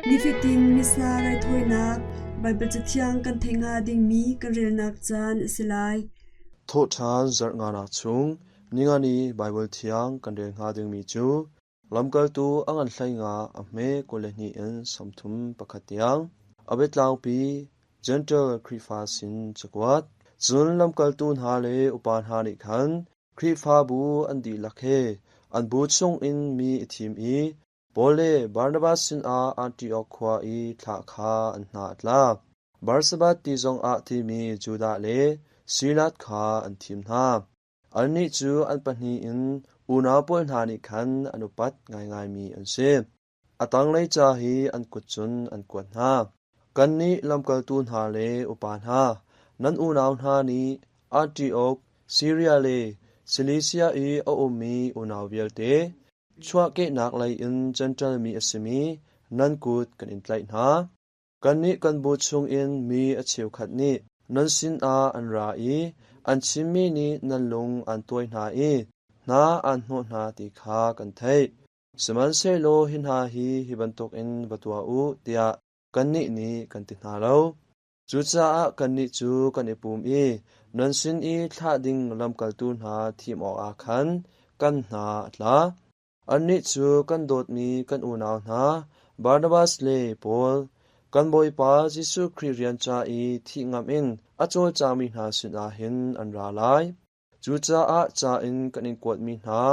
Nifatin Missa raithawinak Baibal Cathiang kan theih hnga dingmi kan relnak caan a si lai. Thawhṭhan zarh nganak chung ningani Baibal Thiang kan rel hnga dingmi cu Lamkaltu a ngan hleinga a hme 22 in 31 tiang, a biatlangpi Jentail Khrihfa sin cakuat. Cun lamkaltu hna le upa hna nih khan Khrihfabu an dihlak he an bu chungin mi i thim i Paul le Barnabas sinah Antiok khua i thlah kha an hna a tla. Barsabas ti zongah timi Judah le Silas kha an thim hna. Annih cu an pahnih in unau pawl hna nih khan an upat ngaingaimi an si. A tanglei ca hi an kut cun an kuat hna. Kannih lamkaltu hna le upa hna, nan unau hna nih Antiok, Siria le Silisia i a ummi unau vialte, chuahkehnak lei in Jentail mi a simi nan kut kan in tlaih hna. Kannih kan bu chungin mi a cheukhat nih nan sinah an ra i an chimmi nih nan lung an tuai hna i hna aan hnawh hna ti kha kan theih. Sihmanhsehlaw hi hna hi hi bantukin va tuah u tiah kannih nih kan ti hna lo. Cucaah kannih cu kan i pum i nan sin i thlah ding lamkaltu hna thim awkah khan kan hna a tla. Annih cu kan dawtmi kan unau hna Barnabas le Paul, kan Bawipa Jesuh Khrih rian ca i thih ngamh in a cawlcangmi hna sinah hin an ra lai. Cucaah ca in kan in kuatmi hna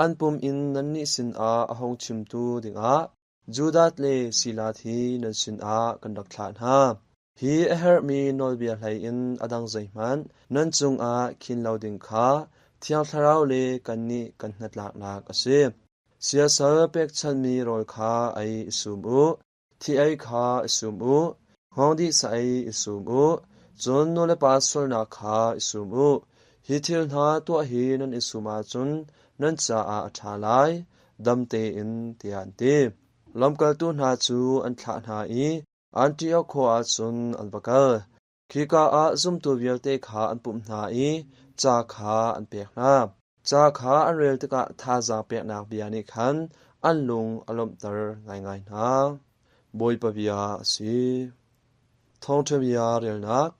an pum in nannih sinah a hung chimtu dingah Judas le Silas hi nan sinah kan rak thlah hna. Hi a herhmi nawlbia hlei in a dang zeihmanh nan cungah khin lo ding kha Thiang Thlarau le kannih kan hnatlaknak a si. Siasal pekchanhmi rawl kha ei i sum u, thi ei kha i sum u, hngawngdih sa ei i sum u, cun nulepa sualnak kha i sum u. Hi thil hna tuah hi nan i sum ahcun nan caah a ṭha lai, dam tein, tiah an ti. Lamkaltu hna cu an thlah hna i Antiok khua ah cun an va kal. Khika ah zumtu vialte kha an pumh hna i ca kha an pek hna. Ca kha an rel tikah thazaang peknak bia nih khan an lung a lawmhter ngaingai hna. Bawipa bia a si. Thawngṭha bia relnak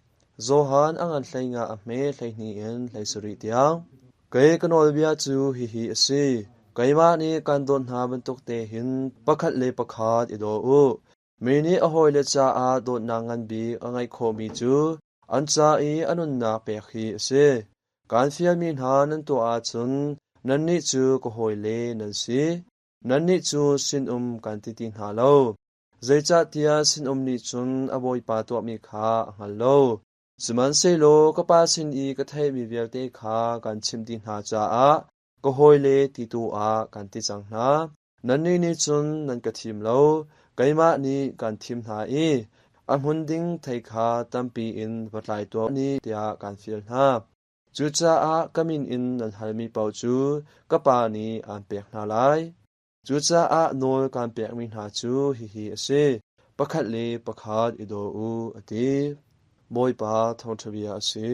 Johan a ngan hleinga a hme 12 in 17 tiang. Kei ka nawlbia cu hihi a si: keimah nih kan dawt hna bantuk te hin pakhat le pakhat i daw u. Mi nih a hawile caah dawtnak ngan bik a ngeih khawhmi cu an ca i a nunnak pek hi a si. Kaan fialmi hna nan tuah ahcun nannih cu ka hawile nan si. Nannih cu sinum kan ti ti hna lo, zeicahtiah sinum nih cun a bawipa tuahmi kha a hngal lo. Sihmanhsehlaw ka Pa sin i ka theihmi vialte kha kan chimh dih hna caah ka hawile ti tu ah kan ti cang hna. Nannih nih cun nan ka thim lo, keimah nih kaan thim hna i a hmun ding thei kha tampi in va tlai tuah ni tiah kaan fial hna. Cucaah ka min in nan halmi paoh cu ka Pa nih aan pek hna lai. Cucaah nawl kaan pekmi hna cu hihi a si: pakhat le pakhat i daw u, a ti. Bawipa thawngṭha bia a si.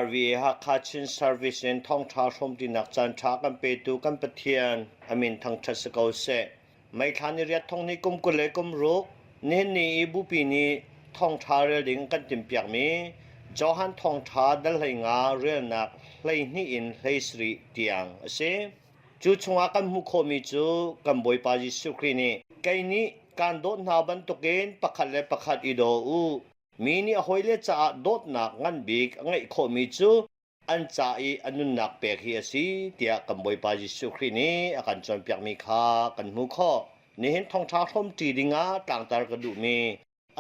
RVA Hakha Chin Service in thawngṭha hrawmṭinak caanṭha kan petu kan Pathian a min thangṭhat si ko seh. May thla ni riat thong ni kum 20 le kum ruk nihin ni i bupi nih thawngṭha rel ding kan timhpiakmi Johan thawngṭha dal 15 relnak 12 in 17 tiang a si. Cu chungah kan hmuh khawhmi cu kan Bawipa Jesuh Khrih nih kei nih kaan dawt hna bantukin pakhat le pakhat i daw u. Mi nih a hawile caah dawtnak ngan bik a ngeih khawhmi cu an ca i a nunnak pek hi a si tiah kan Bawipa Jesuh Khrih nih a kan cawnpiakmi kha kan hmuh khawh. Nihin thawngṭha hrawmṭi dingah tlangtar ka duhmi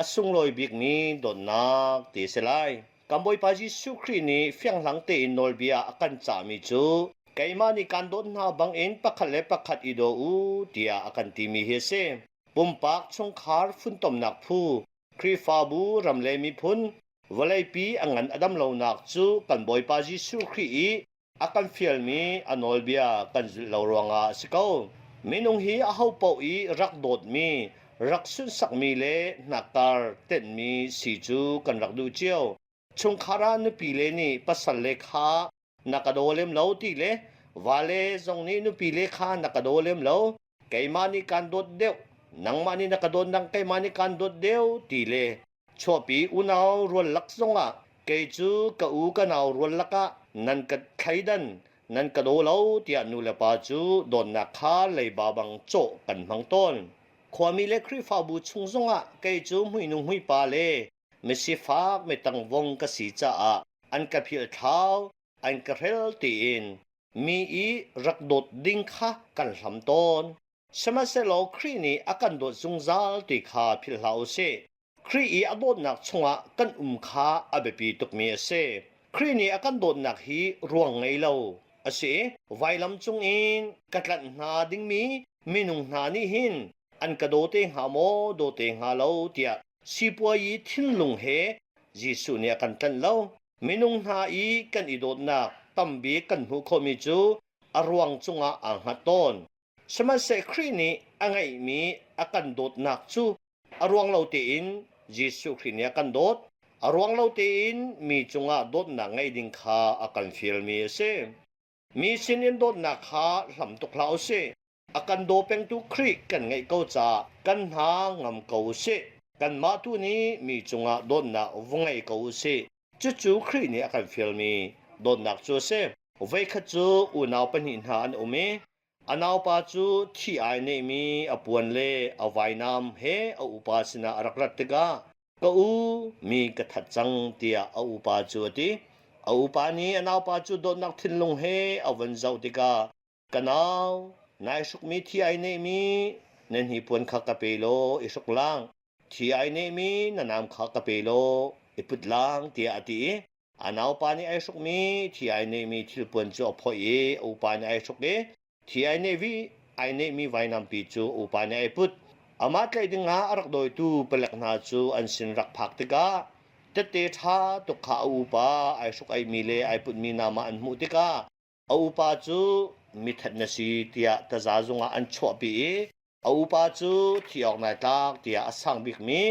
a sunglawi bikmi dawtnak ti a si lai. Kan Bawipa Jesuh Khrih nih fianghlang tein nawlbia a kan cahmi cu keimah nih kaan dawt hna bangin pakhat le pakhat i daw u tiah a kan timi hi a si. Pumpak chungkhar funtomnak phu. Khrihfabu ram le miphun vawleipi a ngan a dam lonak cu kan Bawipa Jesuh Khrih i a kan fialmi a nawlbia kan zulh lo ruangah a si ko. Minung hi ahopaoh i rak dawtmi, rak sunhsakmi le hnakkar tenhmi si cu kan rak duh cio. Chungkhar ah nupile nih pasal le kha na ka daw lem lo ti le vale zong nih nupile kha na ka daw lem lo keimah nih kaan dawt deuh nangmah nih na ka dawt nang keimah nih kaan dawt deuh ti le chuahpi unau rual lak zongah kei cu ka u ka nau rual lakah nan ka thleidan nan ka daw lo tiah nu le pa cu dawtnak kha leiba bang cawh kan hmang tawn. Khuami le Khrihfabu chung zongah kei cu hmuinu hmuipa le misifak mitangvong ka si caah an ka philhthlau an ka hrel tiin mi i rak dawt ding kha kan hlam tawn. Sihmanhsehlaw Khrih nih a kan dawt zungzal ti kha philh hlah u sih. Khrih i a dawtnak chungah kan um kha a biapi tukmi a si. Khrih nih a kan dawtnak hi ruang ngei lo a si i vailam cungin ka tlanh hna dingmi minung hna nih hin an ka daw te hnga maw daw te hnga lo tiah sipuai thinlung he Jesuh nih a kan tlanh lo. Minung hna i kan i dawtnak tambik kan hmuh khawhmi cu a ruang cungah aa hngat tawn. Sihmanhseh Khrih nih a ngeihmi a kan dawtnak cu a ruang lo tein Jesuh Khrih nih a kan dawt. A ruang lo tein mi cungah dawtnak ngeih ding kha a kan fialmi a si. Mi sinin dawtnak kha hlam tuk hlah u sih. A kan daw pengtu Khrih kan ngeih ko caah kan hna ngam ko u sih. Kanmah tu nih mi cungah dawtnak va ngei ko u sih. Cucu Khrih nih a kan fialmi dawtnak cu a si. Voikhat cu unau pahnih hna an um i a naupa cu thi ai nehmi a puan le a vainam he a upa sinah a rak rat tikah ka u mi ka that cang tiah a upa cu a ti. A upa nih a naupa cu dawtnak thinlung he a von zoh tikah Ka nau, nai hrukmi thi ai nehmi na hnipuan kha ka pe law i hruk lang. Thi ai nehmi na nam kha ka pe law i put lang tiah a ti i a naupa nih ai hrukmi thi ai nehmi thilpuan cu a phoih i a upa nih ai hruk i thi ai nehvi ai nehmi vainampi cu a upa nih ai put. Amah tlaih dingah a rak dawitu palek hna cu an sin rak phak tikah tette ṭha tuk kha a upa ai hruk aihmi le ai putmi nam ah an hmuh tikah A upa cu mithat na si tiah taza zungah an chuahpi i a upa cu thi awk nai tlak tiah a sang bikmi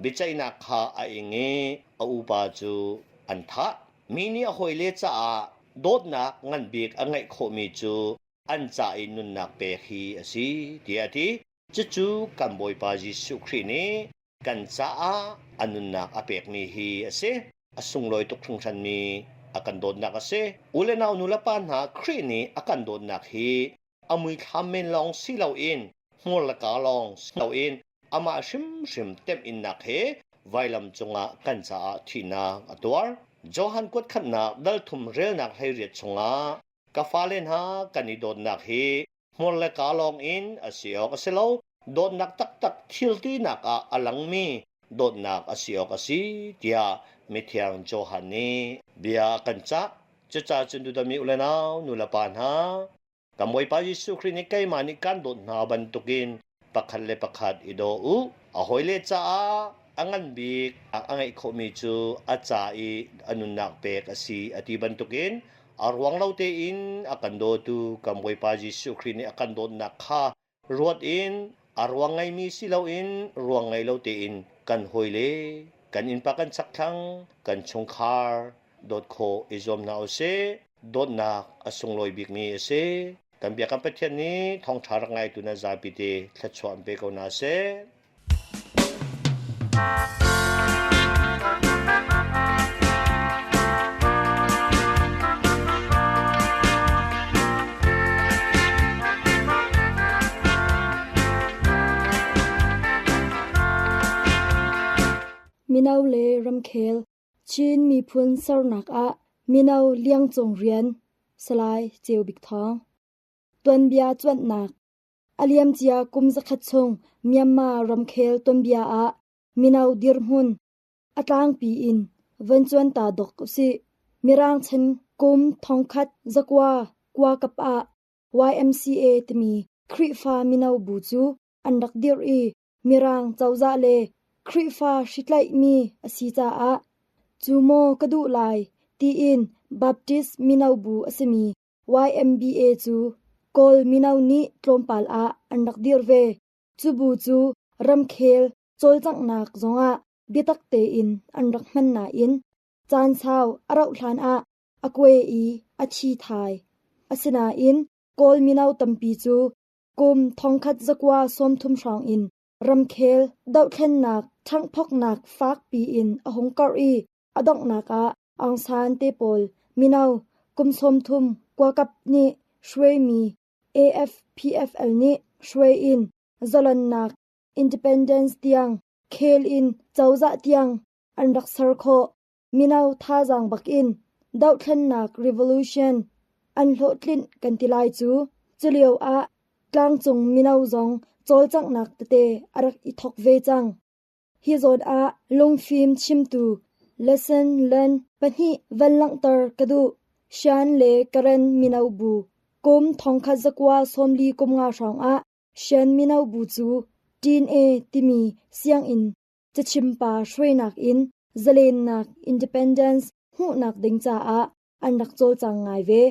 biaceihnak kha a ing i a upa cu an thah. Mi nih a hawile caah dawtnak ngan bik a ngeih khawhmi cu an ca i nunnak pek hi a si tiah a ti. Cucu kan Bawipa Jesuh Khrih nih kan caah a nunnak a pekmi hi a si. A sunglawi tuk hringhranmi a kan dawtnak a si. U le nau nu le pa hna Khrih nih a kan dawtnak hi a muithlam men lawng si loin hmur le kaa lawng si loin amah hrimhrim temhinnak he vailam cungah kan caah thihnak a tuar. Johan kuatkhatnak dal thum relnak 18 chungah ka fale hna kan i dawtnak hi hmur le kaa lawng in a si awk a si lo. Dawtnak taktak thiltinak ah a langmi dawtnak a si awk a si tiah mithiang Johan nih bia a kan cah. Cucaah cun dudami u le nau, nu le pa hna, kan Bawipa Jesuh Khrih nih keimah nih kan dawt hna bantukin pakhat le pakhat i daw u. A hawile caah a ngan bik a ngeih khawhmi cu a ca i a nunnak pek a si a ti bantukin a ruang lo tein a kan dawtu kan Bawipa Jesuh Khrih nih a kan dawtnak kha ruat in a ruang ngeimi si loin ruang ngei lo tein kan hawile kan innpa kan chakthlang kan chungkhar dawt khawh i zuam hna usih. Dawtnak a sunglawi bikmi a si. Kan bia kan Pathian nih thawngṭha rak ngaitu nan zapi te thluachuah an pe ko hna seh. Mino le ramkhel Chin miphun sernak ah mino liangcung rian Salai Ceu Bik Thawng. Tuanbia cuanhnak A liamcia kum zakhat chung Myanmar ramkhel tuanbia ah mino dirhmun a tlangpi in von cuan ta dok usih. Mirang chan kum thongkhat zakua kuakap ah YMCA timi Khrihfa mino bu cu an rak dirh i Mirang cozah le Khrihfa hritlaihmi a si caah cu maw ka duh lai tiin Baptist mino bu a simi YMBA cu Kawl mino nih tlawmpal ah an rak dirh ve. Cu bu cu ramkhel cawlcanghnak zongah biatak tein an rak hman nain caan sau a rauh hlan ah a kuai i a thi thai. Asinain Kawl mino tampi cu kum 1930 hrawng in ramkhel dohthlennak ṭhanghphawknak fakpi in a hung karh i a donghnak ah Aung San te pawl mino kum 30 kuakap nih hruaimi AFPFL nih hruai in zalonnak independence tiang khel in cozah tiang an rak ser khawh. Mino thazaang bak in dohthlennak revolution an hlawhtlinh kan ti lai cu. Culio ah tlangcung mino zong cawlcanghnak tete a rak i thok ve cang. Hi zawn ah lungfim chimtu lesson learn pahnih van langhter ka duh. Shan le Karen mino bu kum 1945 hrawng ah Shan mino bu cu Ṭin-e timi sianginn cachimpa hruainak in zalennak independence hmuhnak ding caah an rak cawlcang ngai ve.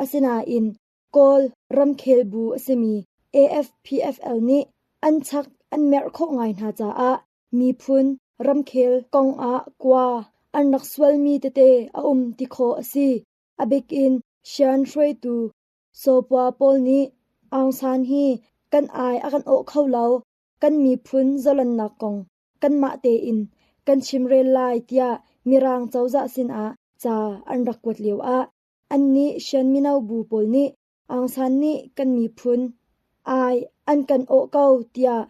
Asinain Kawl ramkhel bu a simi AFPFL nih an chak an merh khawh ngai hna caah miphun ramkhel kong ah kua an rak sualmi tete a um ti khawh a si. A bik in Shan hruaitu Sawpua pawl nih Aung San hi kan ai a kan awh kho lo, kan miphun zalonnak kong kanmah tein kan chimrel lai tiah Mirang cozah sinah ca an rak kuat lioah annih Shan mino bu pawl nih Aung San nih kan miphun ai an kan awh ko tiah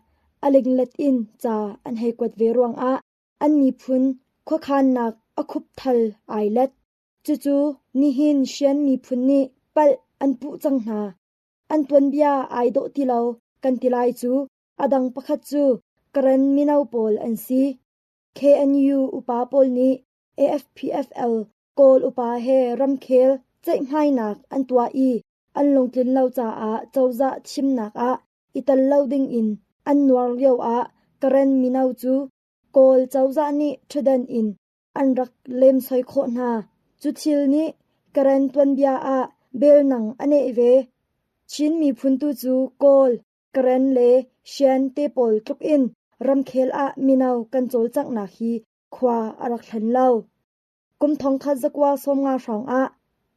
a linglet in ca an hei kuat ve ruangah an miphun khuakhannak a khupthal ai let. Cucu nihin Shan miphun nih palh an puh cang hna. An tuanbia ai dawh ti lo kan ti lai cu. A dang pakhat cu Karen mino pawl an si. KNU upa pawl nih AFPFL Kawl upa he ramkhel ceihmainak an tuah i an lungtlin lo caah cozah thimnak ah i tel lo dingin an nuar lioah Karen mino cu Kawl cozah nih ṭhutdan in an rak lemsoi khawh hna. Cu thil nih Karen tuanbia ah belnang a neh ve. Chin miphun tu cu Kawl, Karen le Shan te pawl tluk in ramkhel ah mino kan cawlcanghnak hi khua a rak hlan lo. Kum 1950 hrawng ah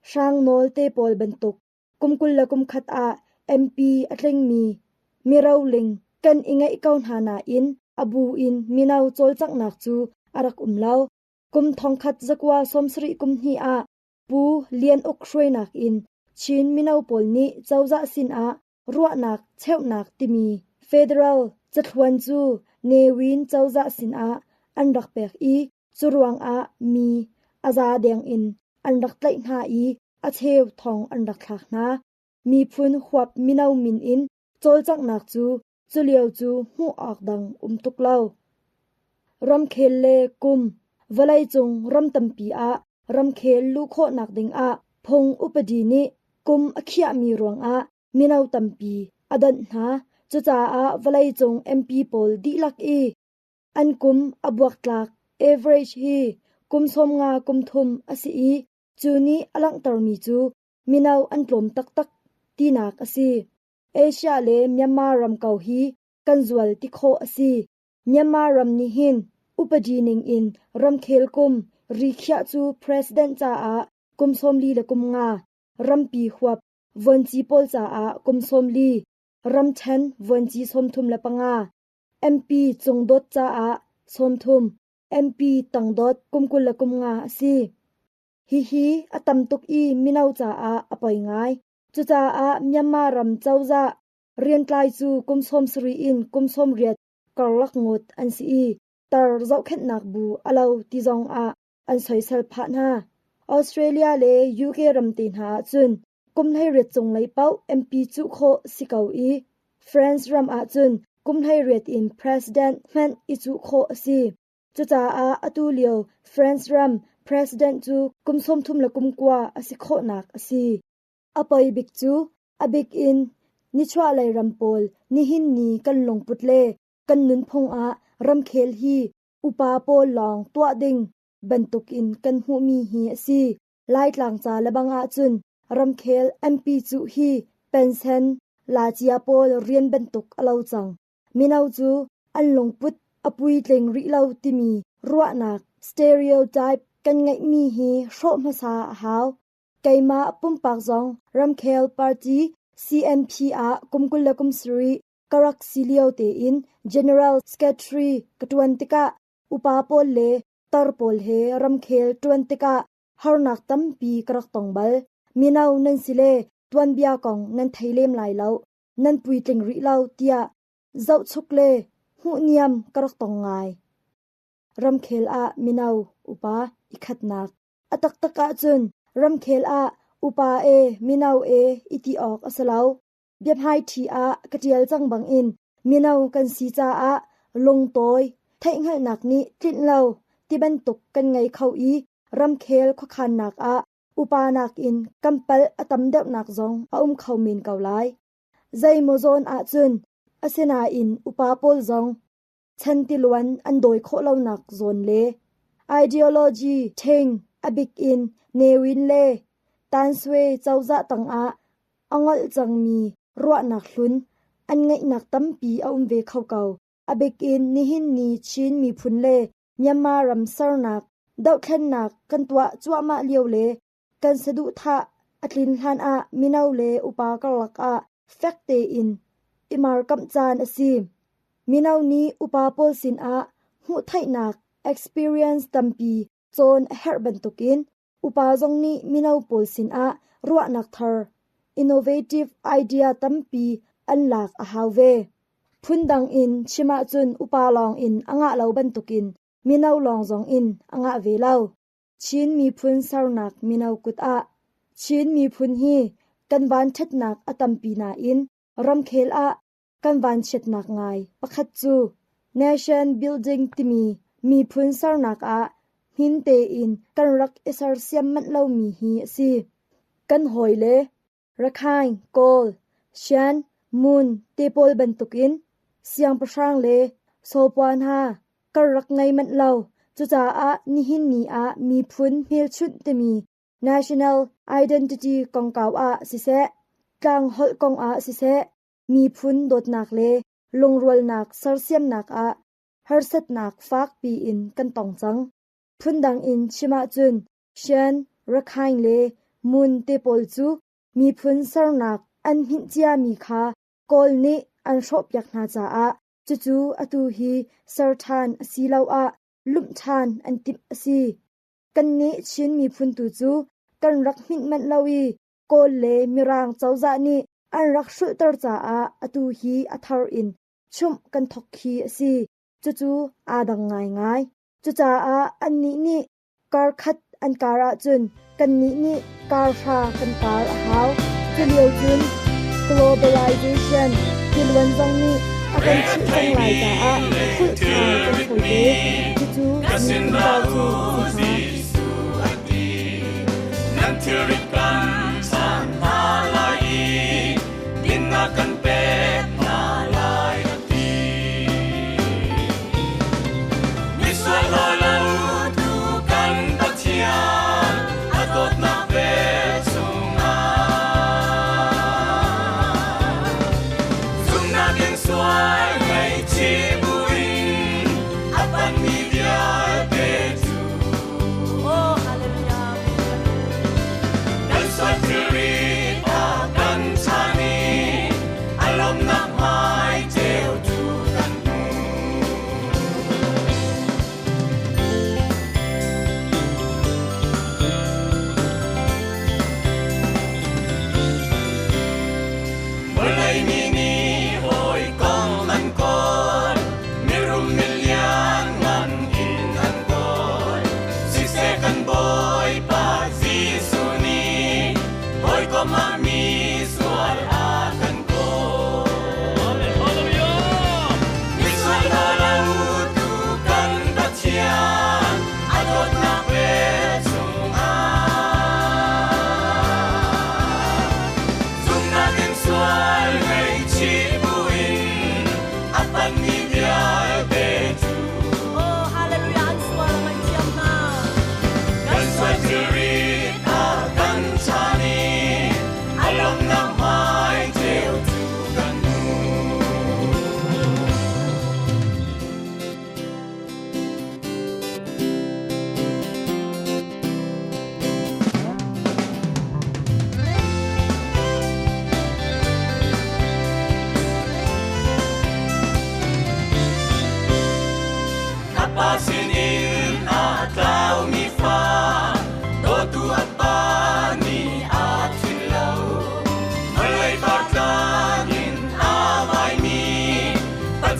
Hrang Nawl te pawl bantuk kum 21 ah MP a tlingmi miroling kan i ngeih ko hna nain a bu in mino cawlcanghnak cu a rak um lo. Kum 1972 ah Pu Lian Uk hruainak in Chin mino pawl nih cozah sinah ruahnak cheuhnak timi federal cathluan cu Ne Win cozah sinah an rak pek i cu ruangah mi a za deng in an rak tlaih hna i a cheu thong an rak thlak hna. Miphun huap mino min in cawlcanghnak cu culio cu hmuh awk dang um tuk lo. Ramkhel le kum vawleicung ram tampi ah ramkhel luh khawhnak dingah phung upadi nih kum a khiahmi ruangah mino tampi a donh hna. Cucaah vawleicung MP pawl dihlak i an kum a buaktlak average hi kum 50 kum thum a si i cu nih a langhtermi cu mino an tlawm taktak tinak a si. Asia le Myanmar ram ko hi kan zual ti khawh a si. Myanmar ram nih hin upadi ning in ramkhel kum rikhiah cu president caah kum 45, rampi huap vuanci pawl caah kum 40, ramṭhen vuanci 35, MP cungdot caah 30, MP tangdot kum 25 a si. Hihi a tam tuk i mino caah a poi ngai. Cucaah Myanmar ram cozah riantlai cu kum 70 in kum 80 karlak ngawt an si i tar zohkhenhnak bu a lo ti zong ah an soisel phah hna. Australia le UK ram te hna ahcun kum 18 cunglei paoh MP cuh khawh si ko i France ram ahcun kum 18 in president hmanh i cuh khawh a si. Cucaah atu lio France ram president cu kum 39 a si khawhnak a si. A poi bik cu a bik in nichuahlei ram pawl nihin ni kan lungput le kan nunphung ah ramkhel hi upa pawl lawng tuah ding bantukin kan hmuhmi hi a si. Laitlang ca lebang ahcun ramkhel MP cuh hi pensen la cia pawl rian bantuk a lo cang. Mino cu an lungput a puitling rih lo timi ruahnak stereotype kan ngeihmi hi hrawh hmasa a hau. Keimah pumpak zong ramkhel party CNP ah kum 27 ka rak si lio tein General Secretary ka ṭuan tikah upa pawl le tar pawl he ramkhel ṭuan tikah harnak tampi ka rak tong bal. Mino nan si le tuanbia kong nan thei lem lai lo, nan puitling rih lo tiah zohchuk le hmuhniam ka rak tong ngai. Ramkhel ah mino upa i khatnak. A taktak ahcun ramkhel ah upa e mino e i ti awk a si lo. Biahmaiṭhi ah ka ṭial cang bangin mino kan si caah lungtawi, theihhngalhnak nih tlinh lo ti bantuk kan ngei kho i ramkhel khuakhannak ah upa nakin kan palh a tam deuhnak zong a um kho men ko lai. Zeimaw zawn ahcun asinain upa pawl zong chan tiluan an dawi khawh lonak zawn le ideology ṭhing a bik in Ne Win le Tan Swe cozah tangah a ngolh cangmi ruahnak hlun an ngeihnak tampi a um ve kho ko. A bik in nihin ni Chin miphun le Myanmar ram sernak, dohthlennak kan tuah cuahmah lio le kan saduhthah a tlin hlan ah mino le upa karlak ah fek tein i markamh caan a si. Mino nih upa pawl sinah hmuhtheihnak experience tampi cawn a herh bantukin upa zong nih mino pawl sinah ruahnak thar innovative idea tampi an lak a hau ve. Phundang in chim ahcun upa lawng in a ngah lo bantukin mino lawng zong in a ngah ve lo. Chin miphun sernak mino kut ah Chin miphun hi kan vanṭhatnak a tampi nain ramkhel ah kan vanchiatnak ngai pakhat cu nation building timi miphun sernak ah hmin tein kan rak i sersiam manh lomi hi a si. Kan hawile Rakhine, Kawl, Shan, Mon te pawl bantukin siangpahrang le sawpua hna kan rak ngei manh lo. Cucaah nihin ni ah miphun hmelchunh timi national identity kongkau ah siseh, tlangholh kong ah siseh, miphun dawtnak le lungrualnak sersiamnak ah harsatnak fakpi in kan tong cang. Phundang in chim ahcun Shan, Rakhine le Mon te pawl cu miphun sernak an hminh ciami kha Kawl nih an hrawhpiak hna caah cucu atu hi ser ṭhan asiloah lumh ṭhan an timh a si. Kannih Chin miphun tu cu kan rak hminh manh lo i Kawl le Mirang cozah nih an rak hrulhter caah atu hi a thar in chumh kan thawk khi a si. Cucu aa dang ngaingai. Cucaah annih nih kar khat an kar ahcun kannih nih kar hra kan kar a hau. Culio cun globalization tiluan zong nih a kan chih cang lai caah hrulh thai kan fawi te. Cucu miphun zau cu a si hnga. Nan thilrit kan chan hna lai i dinnak kan pek hna lai a ti. Misual lo tu kan Pathian a dawtnak vel chungah zumhnak in sual ngaihchih buin a panmi vialte cu Oh, hallelujah. Kan sual thilri a kan chan i a lawmnak hmai ceu cu kan hmu. Vawlei mi nih hawikom an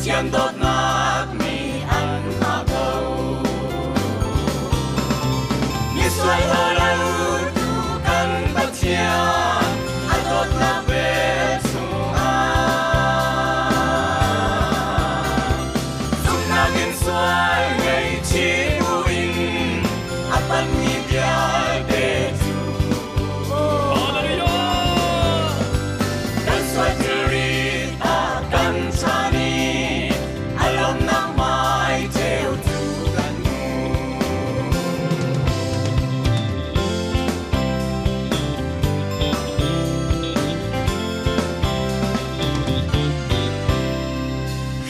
Pathian dawtnak nih an hngah ko. Misual lo tu kan Pathian a dawtnak vel chungah zumhnak in sual ngaihchih buin a panmi vialte cu Kan sual thilri a kan chan i a lawmnak hmai ceu cu kan hmu.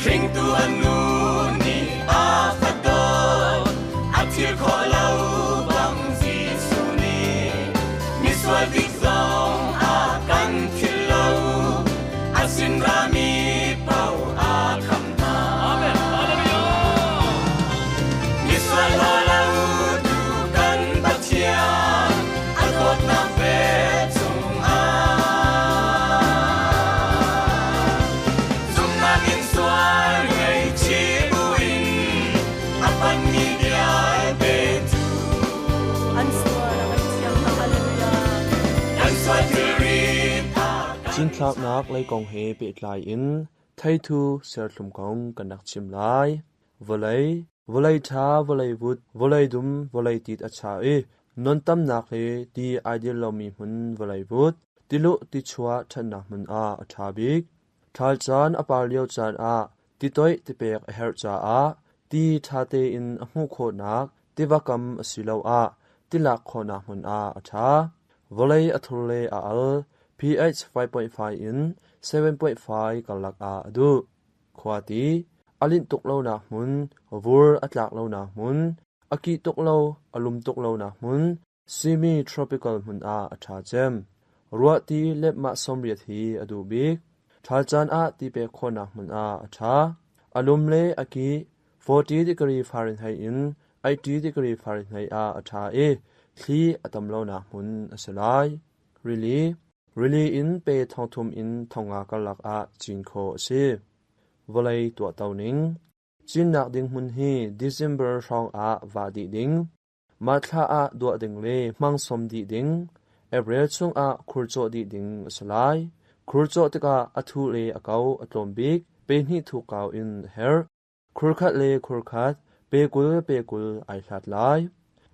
Hringtu an nu nih a fat dawt, a thil khawh lo bang Jesuh nih misual bik zong a kan philh lo, a sin rami paoh a khamh hna. Amen. Hallelujah. Misual lo tu kan Pathian, a dawtnak ve chungah. Zumhnak in sual ngaihchih buin a panmi vialte cu An sual a ngaihthiam hna. Hallelujah. kan sual thilri a kan Cinthlaknak lei kong he pehtlai in theithu serthlum kong kan rak chim lai. Vawlei, vawlei ṭha, vawlei vut, vawlei dum, vawlei tit a cha i non tamnak le ti ai dil lomi hmun vawlei vut, tiluh tichuah ṭhatnak hmun ah a ṭha bik. Ṭhal caan a par lio caan ah titoih tipek a herh caah ti ṭha tein a hmuh khawhnak tiva kam asiloah tilak khawhnak hmun ah a ṭha. Vawlei a thur le a al, pH 5.5 in 7.5 karlak ah a duh. Khuati, a linh tuk lonak hmun, vur a tlak lonak hmun, a kih tuk lo, a lum tuk lonak hmun, Semi-tropical hmun ah a ṭha cem. Ruahti lepmah 80 hi a duh bik. Ṭhal caan ah ti pek khawhnak hmun ah a ṭha. A lum le a kih 40 degree Fahrenheit in 80 degree Fahrenheit ah a ṭha i thli a tam lonak hmun a si lai. Rili Rili in pe thongthum in thonga karlak ah cin khawh a si. Vawlei tuahto ning Cinnak ding hmun hi December hrawng ah vah dih ding. Mah thla ah duah ding le hmangsom dih ding, April chungah khurcawh dih ding a si lai. Khurcawh tikah a thu le a ko a tlawm bik pe hnih thuk kau in a herh. Khur khat le khur khat pe 20 pe 20 ai hlat lai.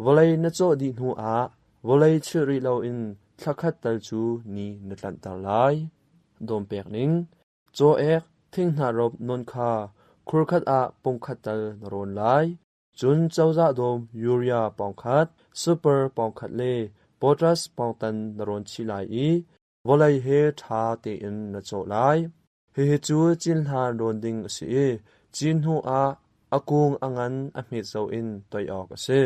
Vawlei na cawh dih hnu ah vawlei chilh rih loin thla khat tal cu ni na tlanhter lai. Dawm pek ning. Caw ek, thinghnah rop nawn kha khur khat ah pung khat tal na rawn lai. Cun cozah dawm urea pawngkhat, super pawngkhat le potash pawngtan na rawn chih lai i vawlei he ṭha tein na cawh lai. Hihi cu cinhlan rawn ding a si i cin hnu ah a kung a ngan a hmet zoh in toih awk a si.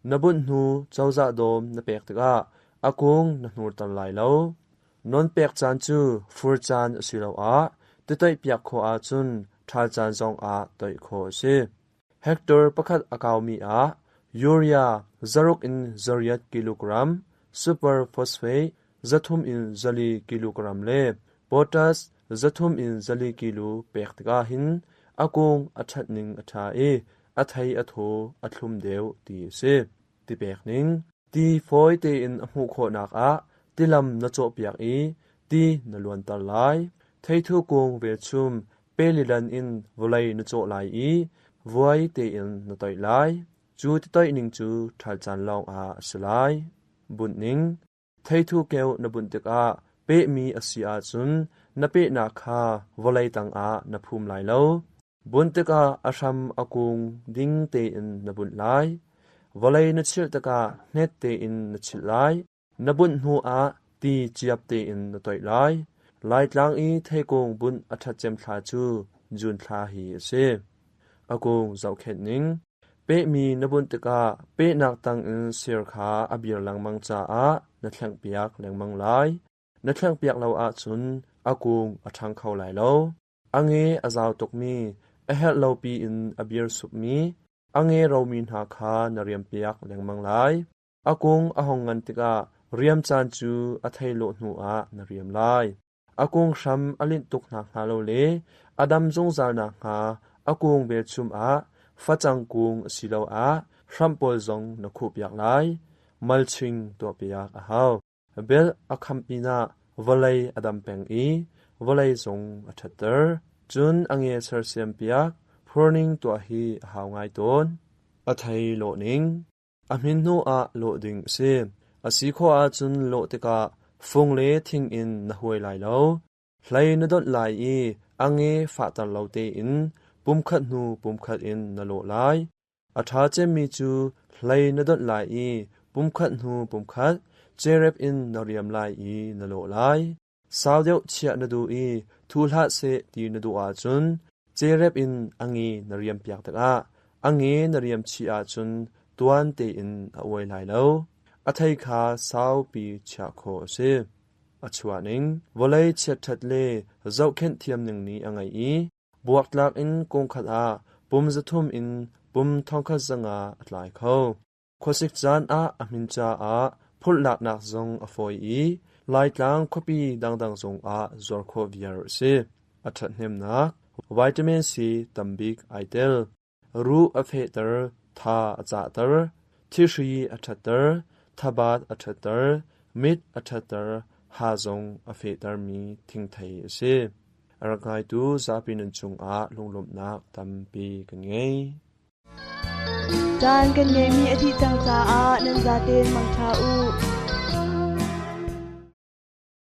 Na bunh hnu cozah dawm na pek tikah a kung na hnurter lai lo. Non pek caan cu fur caan asiloah titoihpiak khawh ahcun ṭhal caan zongah toih khawh a si. Hectare pakhat a kaumi ah urea zaruk in zariat kilogram, super phosphate 300 in 400 kilogram le potash 300 in 400 kilo pek tikah hin a kung a ṭhat ning a ṭha i a thei a thaw a thlum deuh ti a si. Ti pek ning Ti fawi tein a hmuh khawhnak ah tilam na cawhpiak i ti na luanter lai. Theithu kung velchum pelilan in vawlei na cawh lai i vuai tein na toih lai. Cu titoih ning cu ṭhal caan lawngah a si lai. Bunh ning Theithu keu na bunh tikah pehmi a si ahcun na pehnak kha vawlei tangah na phum lai lo. Bunh tikah a hram a kung ding tein na bunh lai. Vawlei na chilh tikah hnet tein na chilh lai. Na bunh hnu ah ti ciap tein na toih lai. Laitlang i theikung bunh a ṭhat cem thla cu June thla hi a si. A kung zohkhenh ning. Pehmi na bunh tikah pehnak tangin sir kha a bir lengmang caah na thlengpiak lengmang lai. Na thlengpiak lo ahcun a kung a ṭhang kho lai lo. A nge a zau tukmi, a herh lo piin a bir supmi, a nge romi hna kha na riampiak lengmang lai. A kung a hung ngan tikah riam caan cu a thei lawh hnuah na riam lai. A kung hram a linh tuk nakhnga lo le A dam zungzal nakhnga a kung velchum ah facang kung asiloah hramh pawl zong na khuhpiak lai. Mulching tuahpiak a hau. Belh a kham pinah vawlei a dam peng i vawlei zong a ṭhatter. Cun a nge sersiampiak, pruning tuah hi a hau ngai tawn. A thei lawhning. A hmin hnuah lawh ding a si. A si khawh ahcun lawh tikah fung le thing in na huai lai lo. Hlei na donh lai i a nge fahter lo tein pumkhat hnu pumkhat in na lawh lai. A ṭha cemmi cu hlei na donh lai i pumkhat hnu pumkhat cerep in na riam lai i na lawh lai. Sau deuh chiah na duh i thu hlah seh ti na duh ahcun cerep in a nge na riampiak tikah a nge na riam chih ahcun tuan tein a uai lai lo. A thei kha saupi chiah khawh a si. A chuahning, vawlei chiatṭhat le zohkhenh thiamning nih a ngeih i buaktlak in kungkhat ah pum 300 in pum 1500 a tlai kho. Khuasik caan ah a hmin caah phurhlaknak zong a fawi i Laitlang khuapi dangdang zongah zuar khawh viar a si. A ṭhathnemnak vitamin C tambik ai tel. Ruh a fehter, tha a cahter, thihri a ṭhatter, thabat a ṭhatter, mit a ṭhatter, ha zong a fehtermi thingthei a si. A rak ngaitu zapi nun cungah lunglawmhnak tampi kan ngei. Caan kan ngeihmi a dih cang caah nan zaten mangṭha u.